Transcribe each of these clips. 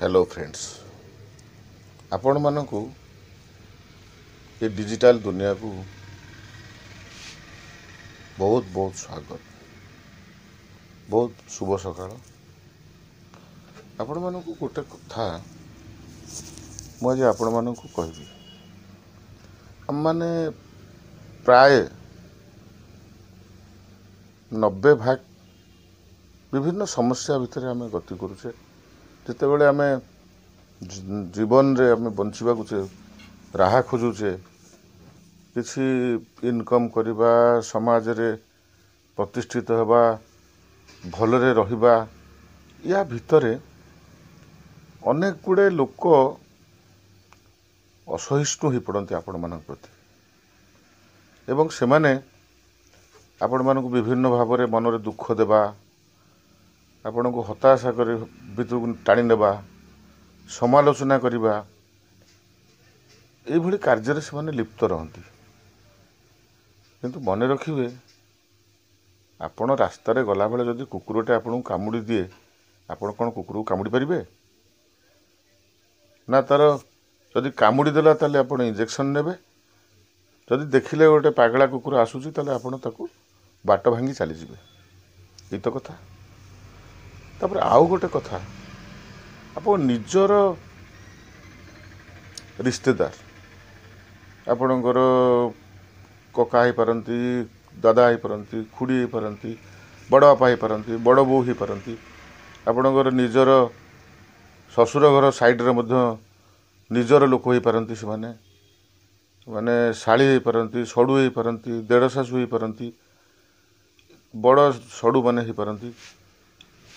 Hello friends, ଆପଣମାନଙ୍କୁ ଏ digital ଦୁନିଆକୁ ବହୁତ ବହୁତ ସ୍ୱାଗତ, ବହୁତ ଶୁଭ ସକାଳ। ଆପଣମାନଙ୍କୁ ଗୋଟେ କଥା ମୁଁ ଆଜି ଆପଣମାନଙ୍କୁ କହିବି। ଆମମାନେ ପ୍ରାୟ 90% ବିଭିନ୍ନ ସମସ୍ୟା ଭିତରେ ଆମେ ଗତି କରୁଛେ। ଯେତେବେଳେ ଆମେ ଜୀବନରେ ଆମେ ବଞ୍ଚିବାକୁ ରାହା ଖୋଜୁଛେ, କିଛି ଇନକମ୍ କରିବା, ସମାଜରେ ପ୍ରତିଷ୍ଠିତ ହେବା, ଭଲରେ ରହିବା, ୟା ଭିତରେ ଅନେକ ଗୁଡ଼ିଏ ଲୋକ ଅସହିଷ୍ଣୁ ହୋଇପଡ଼ନ୍ତି ଆପଣମାନଙ୍କ ପ୍ରତି, ଏବଂ ସେମାନେ ଆପଣମାନଙ୍କୁ ବିଭିନ୍ନ ଭାବରେ ମନରେ ଦୁଃଖ ଦେବା, ଆପଣଙ୍କୁ ହତାଶା କରି ଭିତରକୁ ଟାଣି ନେବା, ସମାଲୋଚନା କରିବା, ଏଇଭଳି କାର୍ଯ୍ୟରେ ସେମାନେ ଲିପ୍ତ ରହନ୍ତି। କିନ୍ତୁ ମନେ ରଖିବେ, ଆପଣ ରାସ୍ତାରେ ଗଲାବେଳେ ଯଦି କୁକୁରଟେ ଆପଣଙ୍କୁ କାମୁଡ଼ି ଦିଏ, ଆପଣ କ'ଣ କୁକୁରକୁ କାମୁଡ଼ି ପାରିବେ? ନା, ତା'ର ଯଦି କାମୁଡ଼ି ଦେଲା ତାହେଲେ ଆପଣ ଇଞ୍ଜେକ୍ସନ୍ ନେବେ। ଯଦି ଦେଖିଲେ ଗୋଟେ ପାଗଳା କୁକୁର ଆସୁଛି, ତାହେଲେ ଆପଣ ତାକୁ ବାଟ ଭାଙ୍ଗି ଚାଲିଯିବେ। ଏଇ ତ କଥା। ତାପରେ ଆଉ ଗୋଟେ କଥା, ଆପଣ ନିଜର ରିଶ୍ତେଦାର, ଆପଣଙ୍କର କକା ହେଇପାରନ୍ତି, ଦାଦା ହେଇପାରନ୍ତି, ଖୁଡ଼ି ହେଇପାରନ୍ତି, ବଡ଼ ବାପା ହେଇପାରନ୍ତି, ବଡ଼ ବୋଉ ହେଇପାରନ୍ତି, ଆପଣଙ୍କର ନିଜର ଶ୍ୱଶୁର ଘର ସାଇଡ଼୍ରେ ମଧ୍ୟ ନିଜର ଲୋକ ହେଇପାରନ୍ତି, ସେମାନେ ମାନେ ଶାଳୀ ହେଇପାରନ୍ତି, ସଡ଼ୁ ହେଇପାରନ୍ତି, ଦେଢ଼ ଶାଶୁ ହେଇପାରନ୍ତି, ବଡ଼ ସଡ଼ୁମାନେ ହେଇପାରନ୍ତି,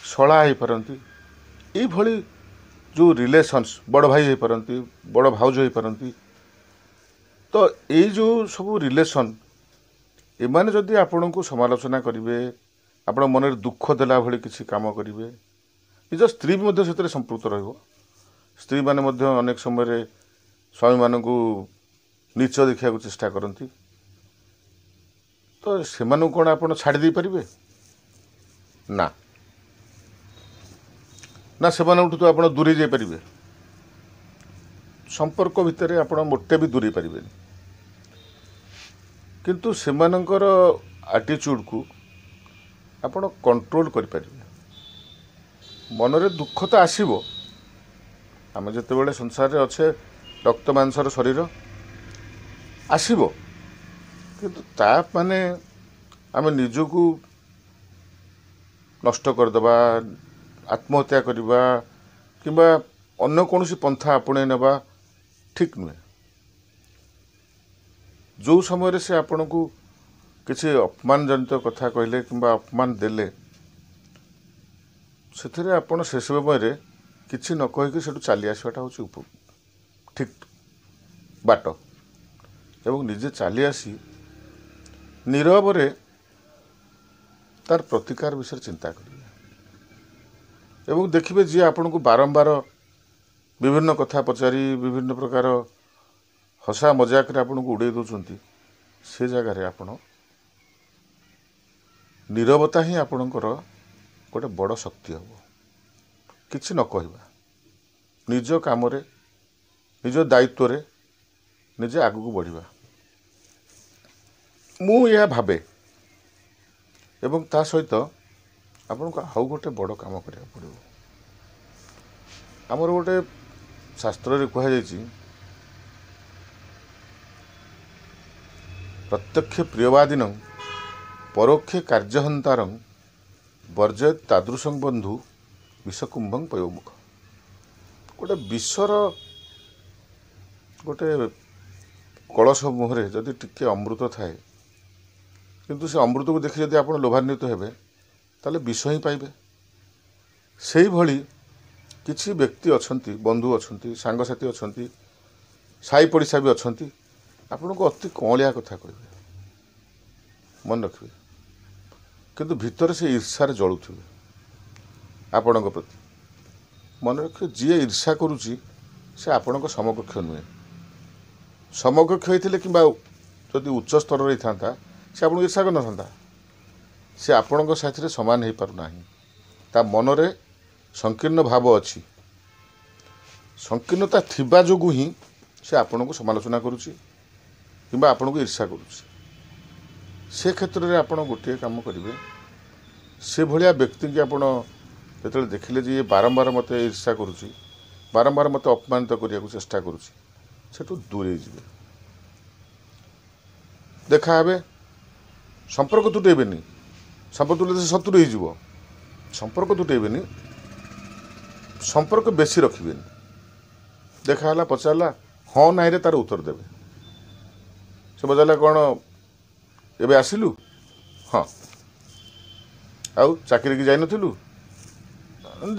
ଶଳା ହେଇପାରନ୍ତି। ଏଇଭଳି ଯେଉଁ ରିଲେସନ୍ସ, ବଡ଼ ଭାଇ ହେଇପାରନ୍ତି, ବଡ଼ ଭାଉଜ ହେଇପାରନ୍ତି। ତ ଏଇ ଯେଉଁ ସବୁ ରିଲେସନ୍, ଏମାନେ ଯଦି ଆପଣଙ୍କୁ ସମାଲୋଚନା କରିବେ, ଆପଣ ମନରେ ଦୁଃଖ ଦେଲା ଭଳି କିଛି କାମ କରିବେ, ନିଜ ସ୍ତ୍ରୀ ବି ମଧ୍ୟ ସେଥିରେ ସମ୍ପୃକ୍ତ ରହିବ। ସ୍ତ୍ରୀମାନେ ମଧ୍ୟ ଅନେକ ସମୟରେ ସ୍ୱାମୀମାନଙ୍କୁ ନୀଚ ଦେଖିବାକୁ ଚେଷ୍ଟା କରନ୍ତି। ତ ସେମାନଙ୍କୁ କ'ଣ ଆପଣ ଛାଡ଼ି ଦେଇପାରିବେ? ନା ନା, ସେମାନଙ୍କଠୁ ତ ଆପଣ ଦୂରେଇ ଯାଇପାରିବେ। ସମ୍ପର୍କ ଭିତରେ ଆପଣ ମୋଟେ ବି ଦୂରେଇ ପାରିବେନି, କିନ୍ତୁ ସେମାନଙ୍କର ଆଟିଚ୍ୟୁଡ଼କୁ ଆପଣ କଣ୍ଟ୍ରୋଲ କରିପାରିବେ। ମନରେ ଦୁଃଖ ତ ଆସିବ, ଆମେ ଯେତେବେଳେ ସଂସାରରେ ଅଛେ, ରକ୍ତ ମାଂସର ଶରୀର ଆସିବ, କିନ୍ତୁ ତା ମାନେ ଆମେ ନିଜକୁ ନଷ୍ଟ କରିଦେବା, ଆତ୍ମହତ୍ୟା କରିବା କିମ୍ବା ଅନ୍ୟ କୌଣସି ପନ୍ଥା ଆପଣେଇ ନେବା ଠିକ୍ ନୁହେଁ। ଯେଉଁ ସମୟରେ ସେ ଆପଣଙ୍କୁ କିଛି ଅପମାନଜନିତ କଥା କହିଲେ କିମ୍ବା ଅପମାନ ଦେଲେ, ସେଥିରେ ଆପଣ ସେ ସମୟରେ କିଛି ନ କହିକି ସେଠୁ ଚାଲି ଆସିବାଟା ହେଉଛି ଠିକ୍ ବାଟ, ଏବଂ ନିଜେ ଚାଲି ଆସି ନୀରବରେ ତାର ପ୍ରତିକାର ବିଷୟରେ ଚିନ୍ତା କରିବେ। ଏବଂ ଦେଖିବେ, ଯିଏ ଆପଣଙ୍କୁ ବାରମ୍ବାର ବିଭିନ୍ନ କଥା ପଚାରି ବିଭିନ୍ନ ପ୍ରକାର ହସା ମଜାକରେ ଆପଣଙ୍କୁ ଉଡ଼େଇ ଦେଉଛନ୍ତି, ସେ ଜାଗାରେ ଆପଣ ନୀରବତା ହିଁ ଆପଣଙ୍କର ଗୋଟେ ବଡ଼ ଶକ୍ତି ହେବ। କିଛି ନ କହିବା, ନିଜ କାମରେ, ନିଜ ଦାୟିତ୍ୱରେ ନିଜେ ଆଗକୁ ବଢ଼ିବା, ମୁଁ ଏହା ଭାବେ। ଏବଂ ତା ସହିତ ଆପଣଙ୍କୁ ଆଉ ଗୋଟେ ବଡ଼ କାମ କରିବାକୁ ପଡ଼ିବ। ଆମର ଗୋଟେ ଶାସ୍ତ୍ରରେ କୁହାଯାଇଛି, ପ୍ରତ୍ୟକ୍ଷ ପ୍ରିୟବାଦିନଂ ପରୋକ୍ଷେ କାର୍ଯ୍ୟହନ୍ତାରଂ ବର୍ଜୟ ତାଦୃଶଂ ବନ୍ଧୁ ବିଷକୁମ୍ଭଂ ପୟୋମୁଖ। ଗୋଟେ ବିଷର ଗୋଟେ କଳସ ମୁହଁରେ ଯଦି ଟିକେ ଅମୃତ ଥାଏ, କିନ୍ତୁ ସେ ଅମୃତକୁ ଦେଖି ଯଦି ଆପଣ ଲୋଭାନ୍ୱିତ ହେବେ, ତାହେଲେ ବିଷ ହିଁ ପାଇବେ। ସେଇଭଳି କିଛି ବ୍ୟକ୍ତି ଅଛନ୍ତି, ବନ୍ଧୁ ଅଛନ୍ତି, ସାଙ୍ଗସାଥି ଅଛନ୍ତି, ସାହି ପଡ଼ିଶା ବି ଅଛନ୍ତି, ଆପଣଙ୍କୁ ଅତି କଅଁଳିଆ କଥା କହିବେ, ମନେ ରଖିବେ, କିନ୍ତୁ ଭିତରେ ସେ ଈର୍ଷାରେ ଜଳୁଥିବେ ଆପଣଙ୍କ ପ୍ରତି। ମନେ ରଖିବେ, ଯିଏ ଈର୍ଷା କରୁଛି ସେ ଆପଣଙ୍କ ସମକକ୍ଷ ନୁହେଁ। ସମକକ୍ଷ ହେଇଥିଲେ କିମ୍ବା ଯଦି ଉଚ୍ଚ ସ୍ତରରେ ହେଇଥାନ୍ତା, ସେ ଆପଣଙ୍କୁ ଈର୍ଷା କରିନଥାନ୍ତା। ସେ ଆପଣଙ୍କ ସାଥିରେ ସମାନ ହେଇପାରୁନାହିଁ, ତା ମନରେ ସଂକୀର୍ଣ୍ଣ ଭାବ ଅଛି। ସଂକୀର୍ଣ୍ଣତା ଥିବା ଯୋଗୁଁ ହିଁ ସେ ଆପଣଙ୍କୁ ସମାଲୋଚନା କରୁଛି କିମ୍ବା ଆପଣଙ୍କୁ ଈର୍ଷା କରୁଛି। ସେ କ୍ଷେତ୍ରରେ ଆପଣ ଗୋଟିଏ କାମ କରିବେ, ସେଭଳିଆ ବ୍ୟକ୍ତିକି ଆପଣ ଯେତେବେଳେ ଦେଖିଲେ ଯେ ଇଏ ବାରମ୍ବାର ମୋତେ ଈର୍ଷା କରୁଛି, ବାରମ୍ବାର ମୋତେ ଅପମାନିତ କରିବାକୁ ଚେଷ୍ଟା କରୁଛି, ସେଠୁ ଦୂରେଇ ଯିବେ। ଦେଖା ହେବେ, ସମ୍ପର୍କ ତୁଟେଇବେନି, ସମ୍ପର୍କ ତୁଟେଇଲେ ସେ ଶତ୍ରୁ ହେଇଯିବ। ସମ୍ପର୍କ ତୁଟେଇବେନି, ସମ୍ପର୍କ ବେଶୀ ରଖିବେନି। ଦେଖା ହେଲା, ପଚାରିଲା, ହଁ ନାଇଁରେ ତାର ଉତ୍ତର ଦେବେ। ସେ ପଚାରିଲା କ'ଣ ଏବେ ଆସିଲୁ? ହଁ। ଆଉ ଚାକିରିକି ଯାଇନଥିଲୁ?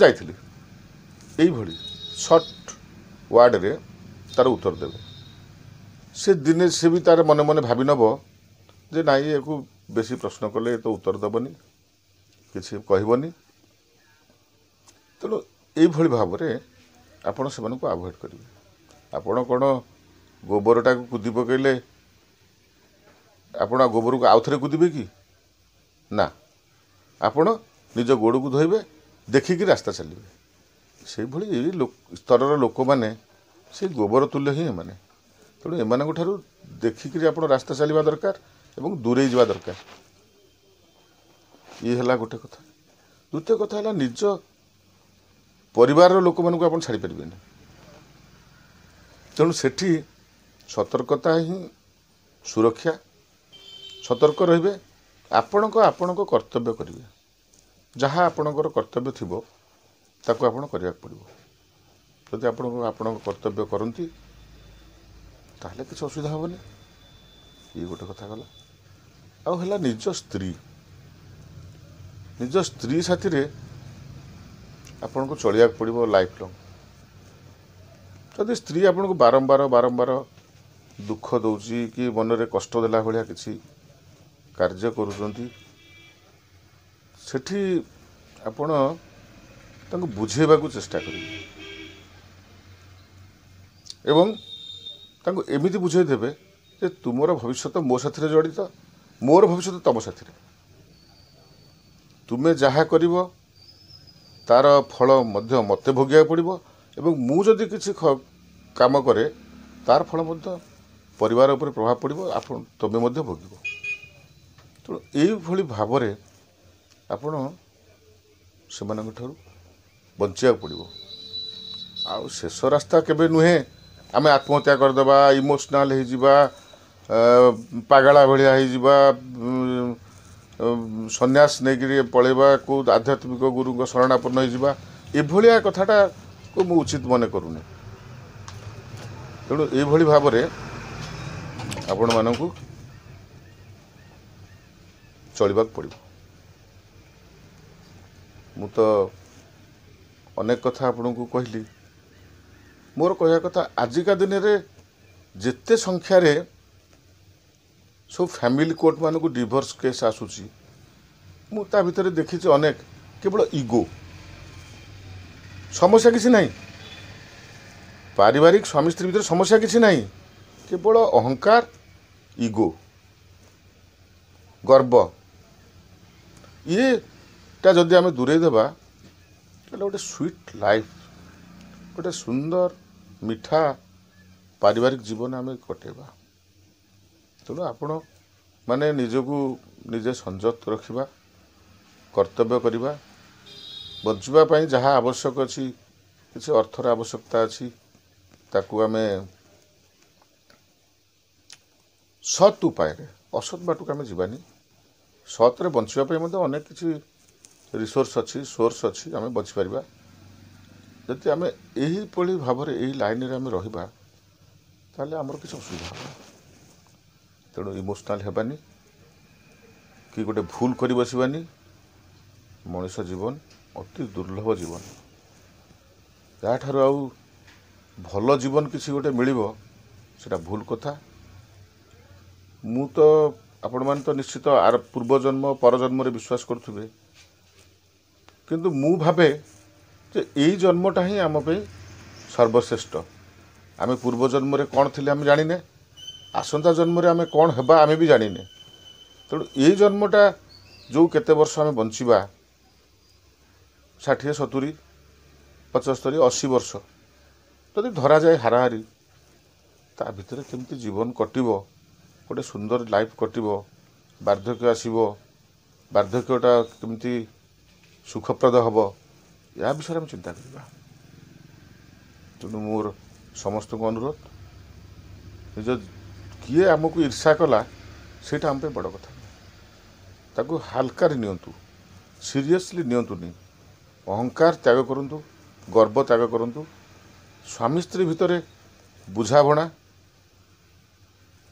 ଯାଇଥିଲି। ଏଇଭଳି ସର୍ଟ ୱାର୍ଡ଼ରେ ତାର ଉତ୍ତର ଦେବେ। ସେ ଦିନେ ସେ ବି ତାର ମନେ ମନେ ଭାବି ନେବ ଯେ ନାଇଁ, ୟାକୁ ବେଶୀ ପ୍ରଶ୍ନ କଲେ ତ ଉତ୍ତର ଦେବନି, କିଛି କହିବନି। ତେଣୁ ଏଇଭଳି ଭାବରେ ଆପଣ ସେମାନଙ୍କୁ ଆଭଏଡ଼ କରିବେ। ଆପଣ କ'ଣ ଗୋବରଟାକୁ କୁଦି ପକାଇଲେ ଆପଣ ଗୋବରକୁ ଆଉ ଥରେ କୁଦିବେ କି? ନା, ଆପଣ ନିଜ ଗୋଡ଼କୁ ଧୋଇବେ, ଦେଖିକି ରାସ୍ତା ଚାଲିବେ। ସେଇଭଳି ଏଇ ସ୍ତରର ଲୋକମାନେ ସେଇ ଗୋବର ତୁଲ୍ୟ ହିଁ ଏମାନେ। ତେଣୁ ଏମାନଙ୍କ ଠାରୁ ଦେଖିକିରି ଆପଣ ରାସ୍ତା ଚାଲିବା ଦରକାର ଏବଂ ଦୂରେଇ ଯିବା ଦରକାର। ଇଏ ହେଲା ଗୋଟେ କଥା। ଦ୍ୱିତୀୟ କଥା ହେଲା ନିଜ ପରିବାରର ଲୋକମାନଙ୍କୁ ଆପଣ ଛାଡ଼ିପାରିବେନି। ତେଣୁ ସେଠି ସତର୍କତା ହିଁ ସୁରକ୍ଷା। ସତର୍କ ରହିବେ, ଆପଣଙ୍କ ଆପଣଙ୍କ କର୍ତ୍ତବ୍ୟ କରିବେ। ଯାହା ଆପଣଙ୍କର କର୍ତ୍ତବ୍ୟ ଥିବ ତାକୁ ଆପଣ କରିବାକୁ ପଡ଼ିବ। ଯଦି ଆପଣଙ୍କ ଆପଣଙ୍କ କର୍ତ୍ତବ୍ୟ କରନ୍ତି ତାହେଲେ କିଛି ଅସୁବିଧା ହେବନି। ଇଏ ଗୋଟେ କଥା ଗଲା। ଆଉ ହେଲା ନିଜ ସ୍ତ୍ରୀ, ନିଜ ସ୍ତ୍ରୀ ସାଥିରେ ଆପଣଙ୍କୁ ଚଳିବାକୁ ପଡ଼ିବ ଲାଇଫ୍ ଲଙ୍ଗ୍। ଯଦି ସ୍ତ୍ରୀ ଆପଣଙ୍କୁ ବାରମ୍ବାର ବାରମ୍ବାର ଦୁଃଖ ଦେଉଛି କି ମନରେ କଷ୍ଟ ଦେଲା ଭଳିଆ କିଛି କାର୍ଯ୍ୟ କରୁଛନ୍ତି, ସେଠି ଆପଣ ତାଙ୍କୁ ବୁଝେଇବାକୁ ଚେଷ୍ଟା କରିବେ ଏବଂ ତାଙ୍କୁ ଏମିତି ବୁଝେଇ ଦେବେ ଯେ ତୁମର ଭବିଷ୍ୟତ ମୋ ସାଥିରେ ଜଡ଼ିତ, ମୋର ଭବିଷ୍ୟତ ତୁମ ସାଥିରେ। ତୁମେ ଯାହା କରିବ ତାର ଫଳ ମଧ୍ୟ ମୋତେ ଭୋଗିବାକୁ ପଡ଼ିବ ଏବଂ ମୁଁ ଯଦି କିଛି କାମ କରେ ତାର ଫଳ ମଧ୍ୟ ପରିବାର ଉପରେ ପ୍ରଭାବ ପଡ଼ିବ, ଆପଣ ତୁମେ ମଧ୍ୟ ଭୋଗିବ। ତେଣୁ ଏଇଭଳି ଭାବରେ ଆପଣ ସେମାନଙ୍କ ଠାରୁ ବଞ୍ଚିବାକୁ ପଡ଼ିବ। ଆଉ ଶେଷ ରାସ୍ତା କେବେ ନୁହେଁ ଆମେ ଆତ୍ମହତ୍ୟା କରିଦେବା, ଇମୋସନାଲ୍ ହେଇଯିବା, ପାଗଳା ଭଳିଆ ହେଇଯିବା, ସନ୍ନ୍ୟାସ ନେଇକିରି ପଳେଇବା, କେଉଁ ଆଧ୍ୟାତ୍ମିକ ଗୁରୁଙ୍କ ଶରଣାପନ୍ନ ହେଇଯିବା, ଏଭଳିଆ କଥାଟାକୁ ମୁଁ ଉଚିତ ମନେ କରୁନି। ତେଣୁ ଏଇଭଳି ଭାବରେ ଆପଣମାନଙ୍କୁ ଚଳିବାକୁ ପଡ଼ିବ। ମୁଁ ତ ଅନେକ କଥା ଆପଣଙ୍କୁ କହିଲି। ମୋର କହିବା କଥା, ଆଜିକା ଦିନରେ ଯେତେ ସଂଖ୍ୟାରେ ସବୁ ଫ୍ୟାମିଲି କୋର୍ଟମାନଙ୍କୁ ଡିଭୋର୍ସ କେସ୍ ଆସୁଛି, ମୁଁ ତା ଭିତରେ ଦେଖିଛି ଅନେକ କେବଳ ଇଗୋ, ସମସ୍ୟା କିଛି ନାହିଁ, ପାରିବାରିକ ସ୍ୱାମୀ ସ୍ତ୍ରୀ ଭିତରେ ସମସ୍ୟା କିଛି ନାହିଁ, କେବଳ ଅହଙ୍କାର, ଇଗୋ, ଗର୍ବ, ଇଏଟା ଯଦି ଆମେ ଦୂରେଇ ଦେବା ତାହେଲେ ଗୋଟେ ସୁଇଟ୍ ଲାଇଫ୍, ଗୋଟେ ସୁନ୍ଦର ମିଠା ପାରିବାରିକ ଜୀବନ ଆମେ କଟେଇବା। ତେଣୁ ଆପଣ ମାନେ ନିଜକୁ ନିଜେ ସଂଯତ ରଖିବା, କର୍ତ୍ତବ୍ୟ କରିବା, ବଞ୍ଚିବା ପାଇଁ ଯାହା ଆବଶ୍ୟକ ଅଛି, କିଛି ଅର୍ଥର ଆବଶ୍ୟକତା ଅଛି, ତାକୁ ଆମେ ସତ୍ ଉପାୟରେ, ଅସତ୍ ବାଟକୁ ଆମେ ଯିବାନି। ସତରେ ବଞ୍ଚିବା ପାଇଁ ମଧ୍ୟ ଅନେକ କିଛି ରିସୋର୍ସ ଅଛି, ସୋର୍ସ ଅଛି, ଆମେ ବଞ୍ଚିପାରିବା। ଯଦି ଆମେ ଏହିଭଳି ଭାବରେ ଏହି ଲାଇନରେ ଆମେ ରହିବା ତାହେଲେ ଆମର କିଛି ଅସୁବିଧା ହେବନି। ତେଣୁ ଇମୋସନାଲ୍ ହେବାନି କି ଗୋଟେ ଭୁଲ କରି ବସିବାନି। ମଣିଷ ଜୀବନ ଅତି ଦୁର୍ଲଭ ଜୀବନ, ଯାହାଠାରୁ ଆଉ ଭଲ ଜୀବନ କିଛି ଗୋଟେ ମିଳିବ ସେଇଟା ଭୁଲ କଥା। ମୁଁ ତ ଆପଣମାନେ ତ ନିଶ୍ଚିତ ଆର ପୂର୍ବଜନ୍ମ ପରଜନ୍ମରେ ବିଶ୍ୱାସ କରୁଥିବେ, କିନ୍ତୁ ମୁଁ ଭାବେ ଯେ ଏଇ ଜନ୍ମଟା ହିଁ ଆମ ପାଇଁ ସର୍ବଶ୍ରେଷ୍ଠ। ଆମେ ପୂର୍ବଜନ୍ମରେ କ'ଣ ଥିଲେ ଆମେ ଜାଣିନେ, ଆସନ୍ତା ଜନ୍ମରେ ଆମେ କ'ଣ ହେବା ଆମେ ବି ଜାଣିନେ। ତେଣୁ ଏଇ ଜନ୍ମଟା ଯେଉଁ କେତେ ବର୍ଷ ଆମେ ବଞ୍ଚିବା, 60, 70, 75, 80 ବର୍ଷ, ତ ଯଦି ଧରାଯାଏ ହାରାହାରି, ତା ଭିତରେ କେମିତି ଜୀବନ କଟିବ, ଗୋଟେ ସୁନ୍ଦର ଲାଇଫ୍ କଟିବ, ବାର୍ଦ୍ଧକ୍ୟ ଆସିବ, ବାର୍ଦ୍ଧକ୍ୟଟା କେମିତି ସୁଖପ୍ରଦ ହେବ, ଏହା ବିଷୟରେ ଆମେ ଚିନ୍ତା କରିବା। ତେଣୁ ମୋର ସମସ୍ତଙ୍କୁ ଅନୁରୋଧ, ନିଜ କିଏ ଆମକୁ ଈର୍ଷା କଲା ସେଇଟା ଆମ ପାଇଁ ବଡ଼ କଥା ନୁହେଁ, ତାକୁ ହାଲକାରେ ନିଅନ୍ତୁ, ସିରିୟସଲି ନିଅନ୍ତୁନି। ଅହଙ୍କାର ତ୍ୟାଗ କରନ୍ତୁ, ଗର୍ବ ତ୍ୟାଗ କରନ୍ତୁ। ସ୍ୱାମୀ ସ୍ତ୍ରୀ ଭିତରେ ବୁଝାମଣା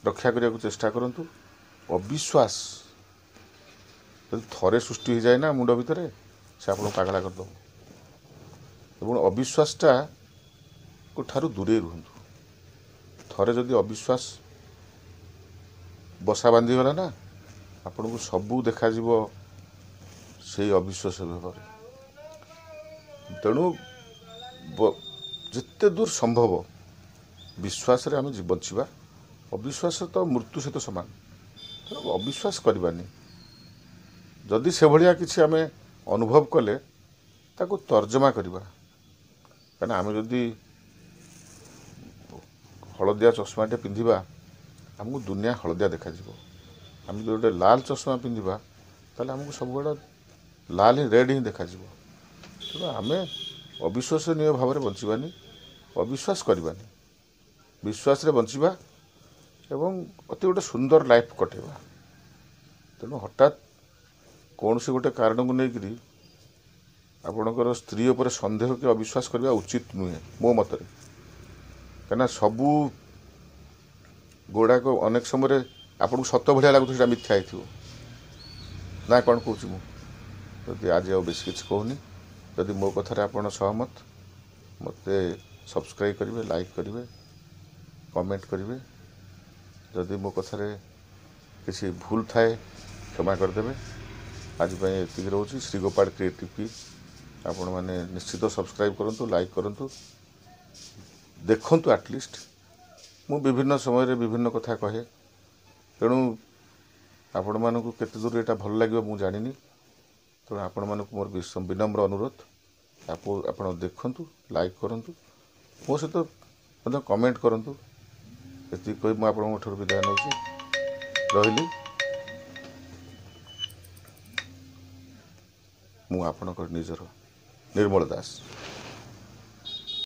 ରକ୍ଷା କରିବାକୁ ଚେଷ୍ଟା କରନ୍ତୁ। ଅବିଶ୍ୱାସ ଯଦି ଥରେ ସୃଷ୍ଟି ହୋଇଯାଏ ନା ମୁଣ୍ଡ ଭିତରେ, ସେ ଆପଣଙ୍କୁ ପାଗଳା କରିଦେବ। ଏବଂ ଅବିଶ୍ୱାସଟା ଠାରୁ ଦୂରେଇ ରୁହନ୍ତୁ। ଥରେ ଯଦି ଅବିଶ୍ୱାସ ବସା ବାନ୍ଧିଗଲା ନା, ଆପଣଙ୍କୁ ସବୁ ଦେଖାଯିବ ସେଇ ଅବିଶ୍ୱାସ ଭାବରେ। ତେଣୁ ଯେତେ ଦୂର ସମ୍ଭବ ବିଶ୍ୱାସରେ ଆମେ ବଞ୍ଚିବା। ଅବିଶ୍ୱାସ ତ ମୃତ୍ୟୁ ସହିତ ସମାନ, ତେଣୁ ଅବିଶ୍ୱାସ କରିବାନି। ଯଦି ସେଭଳିଆ କିଛି ଆମେ ଅନୁଭବ କଲେ ତାକୁ ତର୍ଜମା କରିବା। କାରଣ ଆମେ ଯଦି ହଳଦିଆ ଚଷମାଟେ ପିନ୍ଧିବା, ଆମକୁ ଦୁନିଆ ହଳଦିଆ ଦେଖାଯିବ। ଆମେ ଯଦି ଗୋଟେ ଲାଲ ଚଷମା ପିନ୍ଧିବା, ତାହେଲେ ଆମକୁ ସବୁବେଳେ ଲାଲ ହିଁ, ରେଡ଼୍ ହିଁ ଦେଖାଯିବ। ତେଣୁ ଆମେ ଅବିଶ୍ୱସନୀୟ ଭାବରେ ବଞ୍ଚିବାନି, ଅବିଶ୍ୱାସ କରିବାନି, ବିଶ୍ୱାସରେ ବଞ୍ଚିବା ଏବଂ ଅତି ଗୋଟେ ସୁନ୍ଦର ଲାଇଫ୍ କଟେଇବା। ତେଣୁ ହଠାତ୍ କୌଣସି ଗୋଟେ କାରଣକୁ ନେଇକରି ଆପଣଙ୍କର ସ୍ତ୍ରୀ ଉପରେ ସନ୍ଦେହ କି ଅବିଶ୍ୱାସ କରିବା ଉଚିତ ନୁହେଁ ମୋ ମତରେ। କାହିଁକିନା ସବୁ ଗୁଡ଼ାକ ଅନେକ ସମୟରେ ଆପଣଙ୍କୁ ସତ ଭଳିଆ ଲାଗୁଥିବ, ସେଇଟା ମିଥ୍ୟା ହେଇଥିବ ନା କ'ଣ କହୁଛି ମୁଁ। ଯଦି ଆଜି ଆଉ ବେଶୀ କିଛି କହୁନି, ଯଦି ମୋ କଥାରେ ଆପଣ ସହମତ, ମୋତେ ସବସ୍କ୍ରାଇବ୍ କରିବେ, ଲାଇକ୍ କରିବେ, କମେଣ୍ଟ କରିବେ। ଯଦି ମୋ କଥାରେ କିଛି ଭୁଲ ଥାଏ କ୍ଷମା କରିଦେବେ। ଆଜି ପାଇଁ ଏତିକି ରହୁଛି। ଶ୍ରୀ ଗୋପାଳ କ୍ରିଏଟିଭ୍ କି ଆପଣମାନେ ନିଶ୍ଚିତ ସବସ୍କ୍ରାଇବ୍ କରନ୍ତୁ, ଲାଇକ୍ କରନ୍ତୁ, ଦେଖନ୍ତୁ ଆଟଲିଷ୍ଟ। ମୁଁ ବିଭିନ୍ନ ସମୟରେ ବିଭିନ୍ନ କଥା କହେ, ତେଣୁ ଆପଣମାନଙ୍କୁ କେତେ ଦୂର ଏଇଟା ଭଲ ଲାଗିବ ମୁଁ ଜାଣିନି। ତେଣୁ ଆପଣମାନଙ୍କୁ ମୋର ବିନମ୍ର ଅନୁରୋଧ, ଆପଣ ଦେଖନ୍ତୁ, ଲାଇକ୍ କରନ୍ତୁ, ମୋ ସହିତ ମଧ୍ୟ କମେଣ୍ଟ କରନ୍ତୁ। ଏତିକି କହି ମୁଁ ଆପଣଙ୍କ ଠାରୁ ବିଦାୟ ନେଉଛି, ରହିଲି। ମୁଁ ଆପଣଙ୍କର ନିଜର ନିର୍ମଳ ଦାସ।